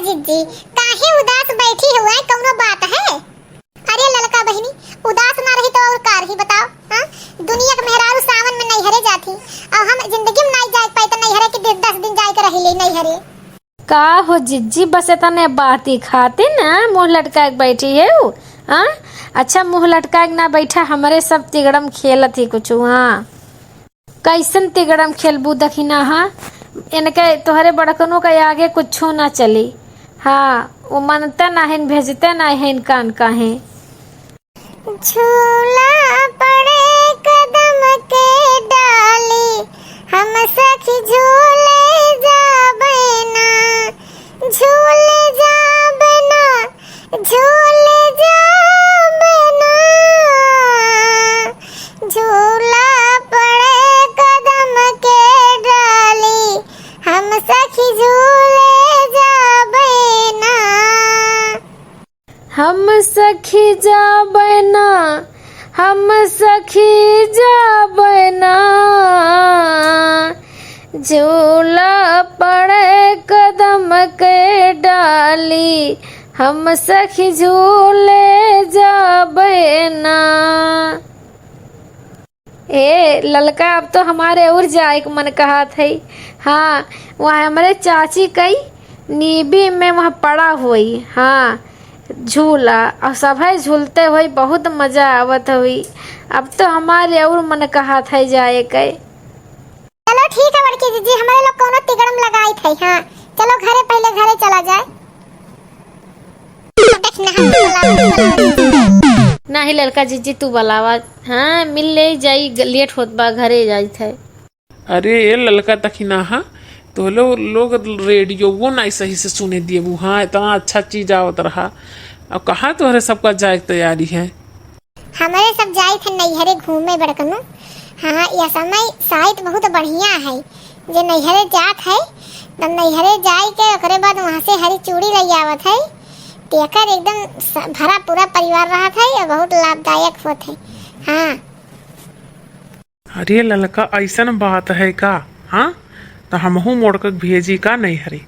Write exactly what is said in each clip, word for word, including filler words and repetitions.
जिज्जी, काहे उदास बैठी हुआ है, कौनो बात है? अरे ललका बहिनी, उदास ना रही तो और का रही बताओ, हाँ? दुनिया के मेहरारू सावन में नैहरे जाती, और हम जिंदगी में नाई जाए पाई तो नैहरे के दस दिन जाए के रही ले नैहरे। का हो जिज्जी, बस इतने बाती खातिर ना मुँह लटकाए के बैठी है उ, हाँ? अच्छा, मुँह लटकाए के ना बैठा, हमरे सब तिगड़म खेलत ही कुछ, हाँ। कैसन तिगड़म खेलबू दखिनाहा? इनके तोहरे बड़कनों के आगे कुछो ना चली। हाँ, वो मनते ना हैं, भेजते ना हैं कान काहे। झूला पड़े कदम के डाली, हम सखी झूले जाबे ना, झूले जाबे ना, झूले जाबे ना। झूला पड़े कदम के डाली, हम सखी झूले जाबे ना। हम सखी जाबे ना, हम सखी जाबे ना। झूला पड़े कदम के डाली, हम सखी झूले जाबे ना। ए ललका, अब तो हमारे और जाए के मन कहत है। हाँ, वहाँ हमरे चाची कई नीबी में वहाँ पड़ा होई। हाँ, झूला, और सभे झूलते होई, बहुत मजा आवत होई। अब तो हमारे और मन कहत है जाए के। चलो ठीक है बड़की जिज्जी, हमरे लोग कौनो तिगड़म लगाइत है। हाँ, चलो घरे, पहले घरे चला जाए। देख ना, हम बुलावा। नाही ललका जिज्जी, तू बुलावा। हाँ, मिल ले जाई, ग-, लेट होत बा, घरे जाइत है। अरे ए ललका दखिनाहा, तोहलो लोग रेडियोवो नाई सही से सुने दिएबू। हाँ, इतना अच्छा चीज आवत रहा। अब कहाँ तोहरे सबका जाए के तैयारी है? हमरे सब जाइत है नैहरे घूमे बड़कनू। हाँ, यह समय शायद बहुत बढ़िया है, जे नैहरे जात है, तब नैहरे जाए के ओकरे बाद वहाँ से हरी चूड़ी लइ आवत है, तेकर एकदम स-, भरा पूरा परिवार रहत है और बहुत लाभदायक होत है। हाँ। अरे ललका, ऐसन बात है का? हाँ, तो हमहू मोटका के भेजी का नैहरे?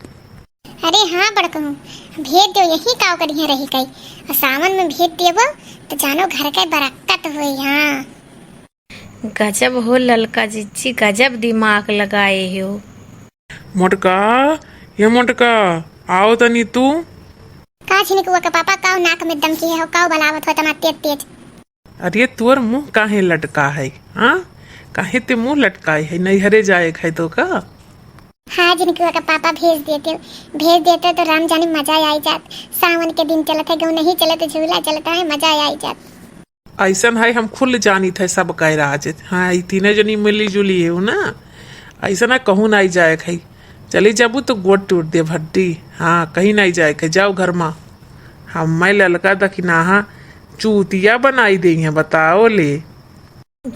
अरे हाँ बड़कहू, भेज दो, यही का ओकर यहाँ रही कई। और सावन में भेज देबो तो जानो घर के बरकत होई। हाँ। गजब हो ललका जिज्जी, गजब दिमाग लगाए हो। मोटका, ये मोटका, आओ तनी तू। का झिनकुआ के पापा, का नाक में दम किहे हो, का बलावत हो तना तेज तेज? अरे तोर मुँह काहे लटका है, हाँ? काहे ते मुँह लटकाए है, नैहरे जाए के है तो का? हाँ, झिनकुआ के पापा भेज देते, भेज देते तो राम जाने मजा आई जात। सावन के दिन चलत है, गौ नहीं चलत, झूला चलत है, मजा आई जात। ऐसन है, हम खुल जानित है सब कह राज। हाँ, ई तीने जनी मिली जुली है ना, ऐसा ना कहूँ नाई जाए के है। चली जाबू तो गोड़ टूट दे भट्टी। हाँ, कहीं नाई जाए के, जाओ घर मा। हम्मे ललका दखिनाहा चूतिया बनाई देइहैं, बताओ ले।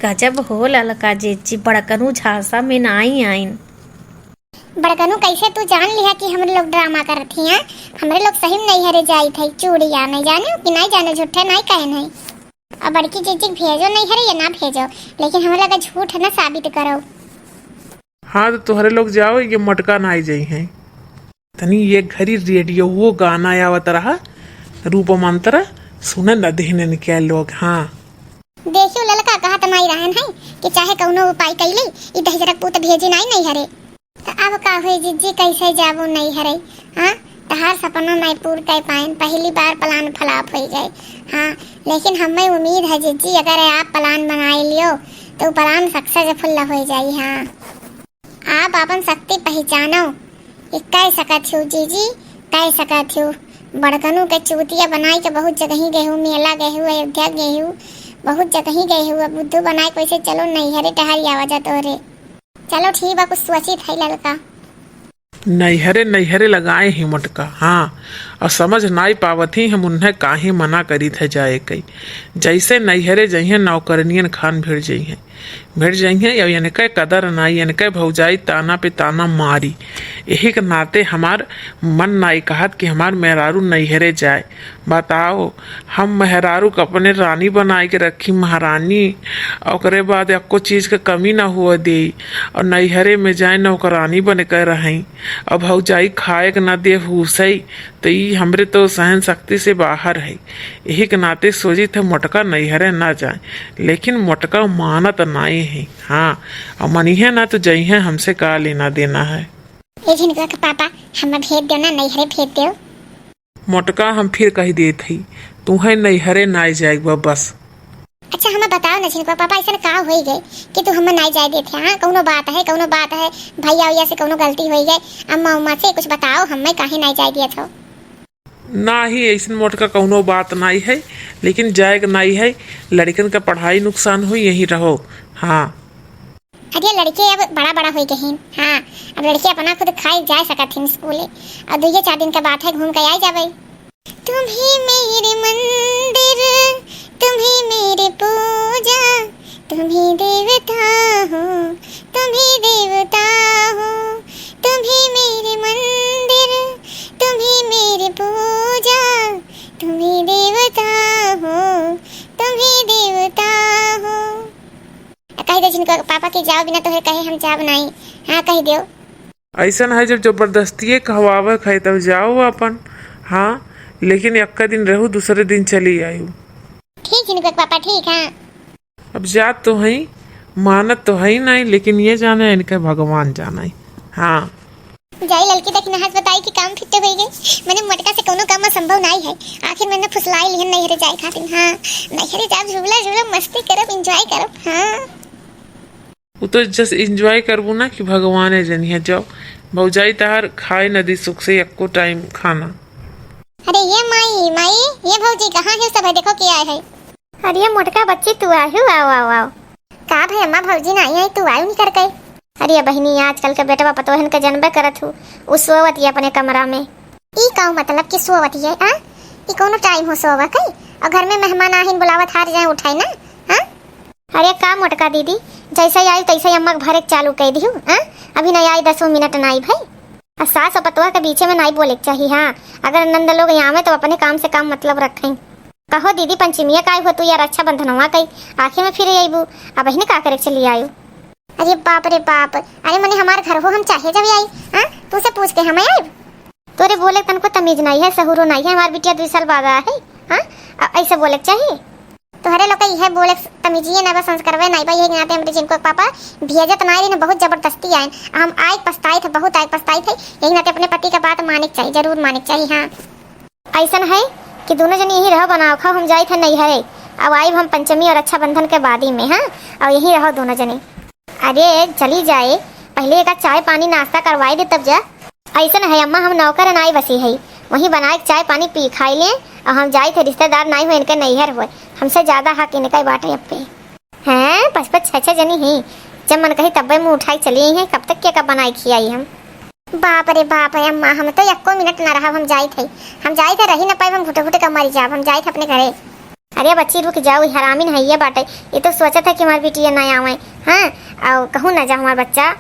गजब हो ललका जिज्जी, बड़कनू झांसा में नाई आइन। बड़कनू, कैसे तू जान लिहा कि हमरे लोग ड्रामा करत ही हैं? हमरे लोग सही में नैहरे जाइत है, चूड़िया नहीं जाने कि नहीं जाने, झूठे नहीं कहन है। अब बड़की जिज्जी के भेजो नैहरे या ना भेजो, लेकिन हमरे लगे झूठ न साबित करो। हाँ, तो तोहरे लोग जाओ, ये मोटका ना आई जाई हैं। तनी ये घरी रेडियोवो गाना आवत रहा, रूप मंत्र सुने न देहने के लोग। हाँ। देखियो ललका, कहत नाई रहन है कि चाहे कौनो उपाय कैली, ई दहिजरक पूत भेजी नाई नैहरे। त अब का होई जिज्जी, कैसे जाबो नैहरे? हाँ, तहार सपना नाई पूर कर पाएन, पहली बार प्लान फ्लॉप होई गए। हाँ, लेकिन हमें उम्मीद है जिज्जी, अगर आप प्लान बनाए लियो तो प्लान सक्सेसफुल हो जाई। हाँ, आप अपन शक्ति पहचानो कि कह सकत हो जिज्जी, कह सकत हो। बड़कनू के चूतिया बनाई के बहुत जगही गए हो, मेला गए हो, अयोध्या गए हो, बहुत जगही गए हो। अब बुद्धू बनाए के वैसे चलो नैहरे टहर आवा जा तोरे। चलो ठीक बा, कुछ सोचित है ललका। नैहरे नैहरे लगाए ही मोटका, हाँ, और समझ नाई पावत ही हम उन्हें काहे मना करीत है जाए कई। जैसे नैहरे जइहें नौकरनियन खान भिड़ जइहें। भिड़ जइहें, अब इनके कदर नाई, इनके भौजाई ताना पे ताना मारी। यही के नाते हमार मन नाई कहत कि हमार मेहरारू नैहरे जाए। बताओ, हम मेहरारू के अपने रानी बनाए के रखी, महारानी, और ओकरे बाद एको चीज के कमी ना हुआ देई, और नैहरे में जाए नौकरानी बन के रही, और भौजाई खाए के ना दे हुसई, तो ई हमरे तो सहन शक्ति से बाहर है। यही के नाते सोचित है मोटका नैहरे ना जाए, लेकिन मोटका मानत नाई है। हाँ, और मनिहे ना तो जइहे, हमसे का लेना देना है। ए झिनकुआ के पापा, हमें भेज दो ना, नैहरे भेज दो। मोटका, हम फिर कह देत हई, तुहे नैहरे नाई जाए बा बस। अच्छा, हमें बताओ ना झिनकुआ पापा, ऐसा का होई गए कि तू हमें नाई जाए देत है? हाँ, कौनो बात है, कौनो बात है, भैया उया से कौनो गलती होई गए, अम्मा उम्मा से कुछ बताओ, हमें काहे नाई जाए दियत हो? ना ही ऐसन मोटका कौनो बात नाई है, लेकिन जाए के नाई है, लड़कन का पढ़ाई नुकसान हो, यहीं रहो। हाँ। अरे लड़के अब बड़ा बड़ा होई गए हैं। हाँ, अब लड़के अपना खुद खाए जा सकत हैं स्कूले। और दुइये चार दिन का बात है, घूम के आई जाबे। तुम्ही मेरे मंदिर, तुम्ही मेरे पूजा, तुम्ही देवता हो, तुम्ही देवता हो, तुम्ही मेरे मंदिर, तुम्ही मेरे पूजा, तुम्ही देवता हो, तुम्ही देवता हो। आ, कह दे झिनकुआ पापा के जाओ, बिना तोहरे कहे हम जाब नाई। हाँ, कह दियो। ऐसन है, जब जबरदस्तिये कहवावे खाए तब जाओ अपन। हाँ, लेकिन एक्का दिन रहू, दूसरे दिन चली आयु। ठीक झिनकुआ पापा, ठीक। हाँ। अब जात तो हई, मानत तो हई नाई, लेकिन ये जाने इनके भगवान जाने। हाँ। जाई ललकी, देखी ना, हंस बताई कि काम फिट्टे होई गए। मने मोटका से कौनो काम असंभव नाई है। आखिर मने फुसलाई लिहन नैहरे जाए खातिर। हाँ, नैहरे जाब, झूला झूलब, मस्ती करब, enjoy करब। हाँ। वो तो just enjoy करबू ना कि भगवान है जनिया। जाओ, भौजाई तहार खाए न दी सुख से एको time खाना। अरे ये माई, माई, ये भौजी कहाँ है सब है, देखो के आए है। अरे मोटका बच्ची तू आयु, आओ, आओ, आओ। का भई अम्मा, भौजी नाई आई, तू आयु निकर के? अरे बहिनी, आजकल के बेटवा पतोहन के जनबे करत हु, उ सोवत ही अपने कमरा में। ई का मतलब कि सोवत ही है, आ? ई कौनो time हो सोवा के? और घर में मेहमान आहिन बुलावत हार जाए उठाई ना, हाँ? अरे का मोटका दीदी, जैसे ही आई तैसे ही अम्मा के भरे के चालू कर दिहु, हाँ? अभी नहीं आई, दसों मिनट नाई भई। आ सास और पतोह के बीचे में नाई बोले के चाही, हाँ? अगर नंद लोग यहाँ आवे तो अपने काम से काम मतलब रखें। कहो दीदी, पंचमिया का आई हो तू या रक्षाबंधनवा कई, आखिर में फिर अइबू, अब बहिनी का करे के चली आयु? अरे बाप रे बाप, अरे मने हमार घर हो, हम चाहे जब आई, हाँ? तू से पूछ के हम आइब? तोरे बोले तनको तमीज नाई है, सहूरो नाई है, हमार बिटिया दुई साल बाद आया है, हाँ? अ-, ऐसे बोले के चाही। तोहरे लोग का इहे बोले तमीजिए ना बा, संस्कारवे नाई बा, यही नाते हमरे झिनकुआ के पापा भेजत नाई रहे, बहुत जबरदस्ती आयन। हम आए पछताइत है, बहुत आए पछताइत है, यही नाते अपने पति का बात माने के चाही, जरूर माने के चाही, हाँ। ऐसन है कि दोनों जनी यहीं रहो, बनाओ खाओ, हम जाइत है नैहरे, अब आइब हम पंचमी और रक्षाबंधन के बादी में, हाँ, और यहीं रहो दोनों जनी। अरे चली जाए, पहले एका चाय पानी नाश्ता करवाई दे तब जा। ऐसन है अम्मा, हम नौकर नाई बसी है, वहीं बनाए के चाय पानी पी खाई ले, और हम जाइत है, रिश्तेदार नाई हो इनके नैहर होए, हमसे ज्यादा हक इनका ही बाटे अब पे। हैं, पाँच पाँच छः छः जनी ही, जब मन कही तब्बे मुँह उठाई चली आई हैं, कब तक के का बनाई खियाई हम। बाप रे बाप है अम्मा, हम तो एको मिनट ना रहब, हम जाइत है, हम जाइत है, रही ना पाइब, हम घुटे घुटे का मरी जाब, हम जाइत है अपने घरे। अरे बच्ची रुक जाओ, ई हरामिन है ये बाटे, ये तो सोचत है कि हमार बिटिया ना आवे, हाँ, और कहूँ ना जा हमार बच्चा।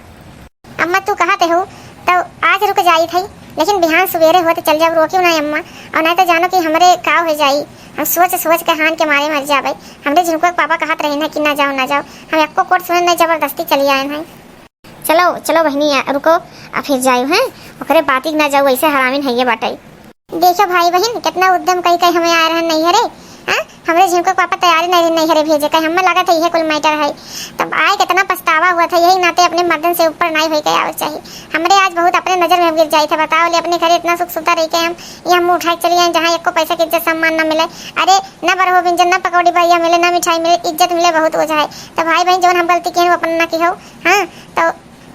अम्मा तू कहत हो तो आज रुक जाइत है, लेकिन बिहान सुबेरे होते चल जाओ, रोकियो ना अम्मा, और नहीं तो जानो कि हमरे का हो जाई, हम सोच सोच के हान के मारे मर जाबे। हमरे झिनकुआ के पापा कहत रहे ना कि ना जाओ, ना जाओ, हम एको कोट सुने नहीं, जबरदस्ती चली आए हैं। चलो, चलो बहिनी, आ, रुको, आ फिर जायु, हैं? ओकरे बाती के ना जाऊ, ऐसे हरामिन हइये बाटे। देखो भाई बहिन, कितना उद्यम कई कई हमें आए रहन नैहरे, हाँ? हमरे झिनको पापा तैयारी नहीं रहन नैहरे भेजे के, हमें लगा था यह कुल matter है। तब आए कितना पछतावा हुआ था, यही नाते अपने मर्दन से ऊपर नहीं होई के आवे चाहिए। हमरे आज बहुत अपने नजर में गिर जाई था, बताओ ले, अपने घरे इतना सुख सुविधा रही के हम, ये हम उठा के चली आए, जहाँ एको पैसा के इज्जत सम्मान ना मिले। अरे, ना बरहो व्यंजन, ना पकौड़ी बढ़िया मिले, ना मिठाई मिले, इज्जत मिले बहुत ओझा है। तो भाई बहिन, जौन हम गलती किए हैं, वो अपन ना की हो, हाँ? तो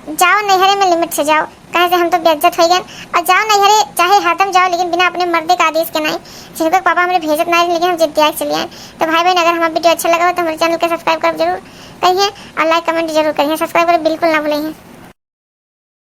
जाओ नैहरे में limit से जाओ, कहे से हम तो बेइज्जत हो गए। और जाओ नैहरे, चाहे हरदम जाओ, लेकिन बिना अपने मर्दे का आदेश के नहीं। झिनको पापा हमरे भेजत नहीं, लेकिन हम जिद दिया के चलिए आए। तो भाई बहन, अगर हमारा video अच्छा लगा हो तो हमारे channel के subscribe कर जरूर करिए और like comment जरूर करिए। Subscribe करें बिल्कुल ना भूलें।